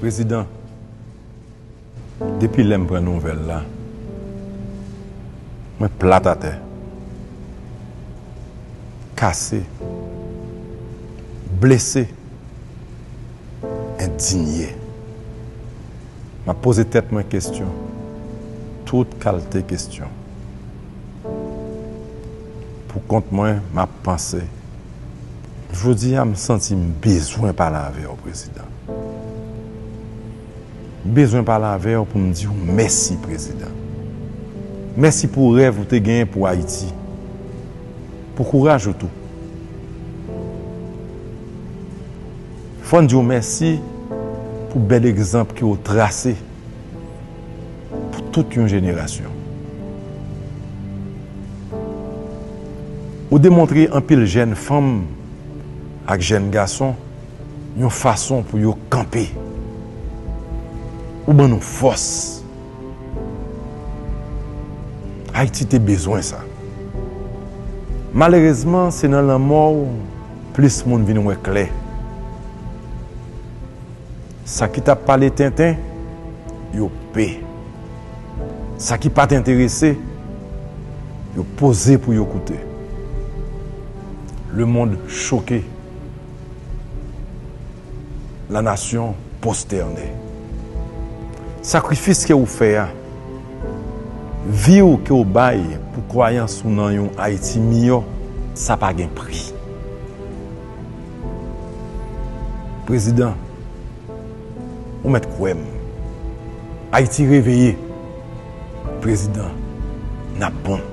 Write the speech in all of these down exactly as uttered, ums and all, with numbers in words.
Prezidan, depi lè m pran nouvèl la, mwen plat atè, kase, blese, endinye. M ap poze tèt mwen kesyon, tout kalte kesyon. Pou kont mwen, m ap panse. Jodi a, m santi m bezwen pale avè w, Prezidan. M bezwen pale avè w pou m di w mèsi, Prezidan. Mèsi pou rèv ou te genyen pou Ayiti. Pou kouraj ou tou. Fò n di w mèsi pou bèl egzanp ke w trase pou tout yon jenerasyon. Ou demontre anpil jèn fanm ak jèn gason yon fason pou yo kanpe. Ou ban nou fòs. Ayiti te bezwen sa. Malerezman, se nan lanmò w plis moun vin wè klè. Sa ki t ap pale tenten, yo pe. Sa ki pa t enterese, yo poze pou yo koute. Le monde choqué. La nation prosternée. Sakrifis ke ou fè a, vi w ke w bay pou kwayans ou nan yon Ayiti miyò, sa pa gen pri. Prezidan, ou mèt kwè m. Ayiti reveye. Prezidan, n ap bon.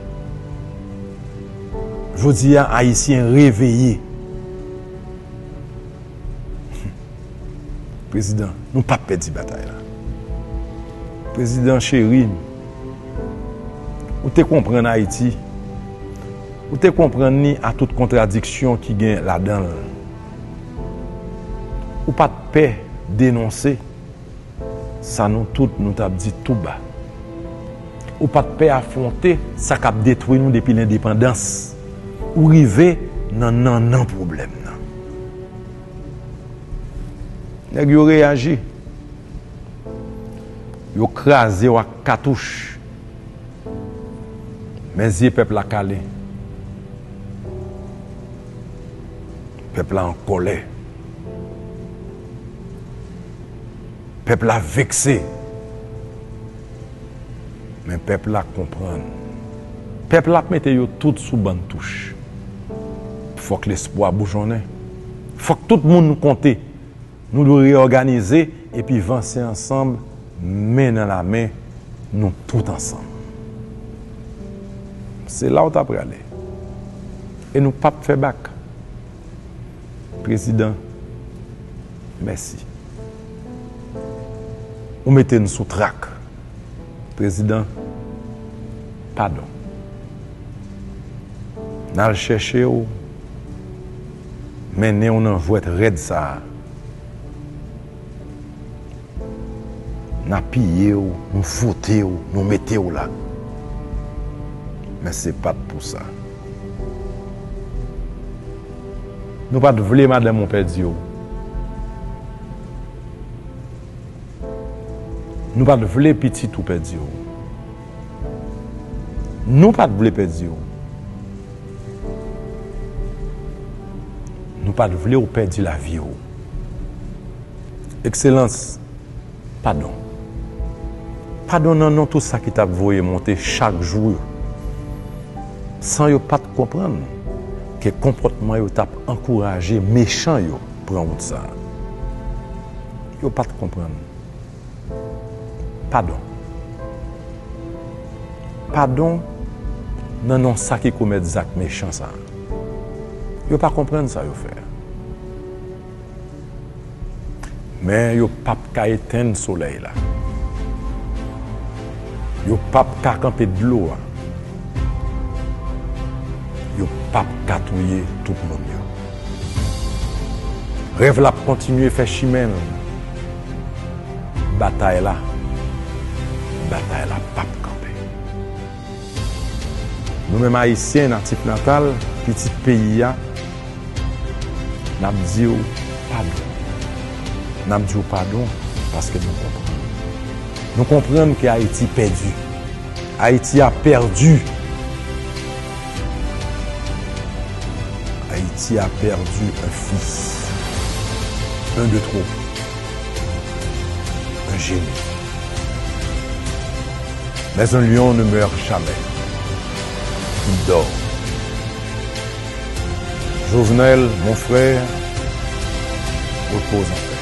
Jodi a, Ayisyen reveye. Prezidan, nou p ap pèdi batay la. Prezidan cheri, ou te konprann Ayiti. Ou te konprann li a tout kontradiksyon ki gen ladan l. Ou pa t pè denonse sa nou tout nou t ap di tou ba. Ou pa t pè afwonte sa k ap detwi nou depi lendepandans. Ou rive nan nannan pwoblèm nan. Nèg yo reyaji. Yo kraze w ak katouch. Men zye pèp la kale. Pèp la an kòlè. Pèp la vekse. Men pèp la konprann. Pèp la ap mete yo tout sou bann touch. Fòk lespwa boujonnen. Fòk tout moun konte. Nou dwe reyòganize epi vanse ansanm, men nan lamen, nou tout ansanm. Se la w ta prale. E nou p ap fè bak. Prezidan, mèsi. Ou mete n sou trak. Prezidan, padon. N al chèche w, mennen w nan jwèt rèd sa a. N apiye w, nou vote w, nou mete w la. Men se pa t pou sa. Nou pa t vle madanm ou pèdi w. Nou pa t vle pitit ou pèdi w. Nou pa t vle pèdi w. Nou pa t vle w pèdi lavi w. Ekselans, padon. Padon nan non tout sa ki t ap voye monte chak jou yo. San yo pa t konprann ke konpòtman yo t ap ankouraje mechan yo pran wout sa a. Yo pa t konprann. Padon. Padon nan non sa ki komèt zak mechan sa a. Yo pa konprann sa yo fè a. Men yo p ap ka etenn solèy la. Yo p ap ka kanpe dlo a. Yo p ap ka touye tout moun yo. Rèv la ap kontinye fè chimen l. Batay la, batay la p ap kanpe. Nou menm Ayisyen natif natal, pitit peyi a, n ap di w padon. N ap di w padon. Paske nou konprann. Nou konprann ke Ayiti pèdi. Ayiti a pèdi. Ayiti a pèdi un fils. Un de trop. Un génie. Mais un lion ne meurt jamais. Il dort. Jovenel, mon frère, repose en paix.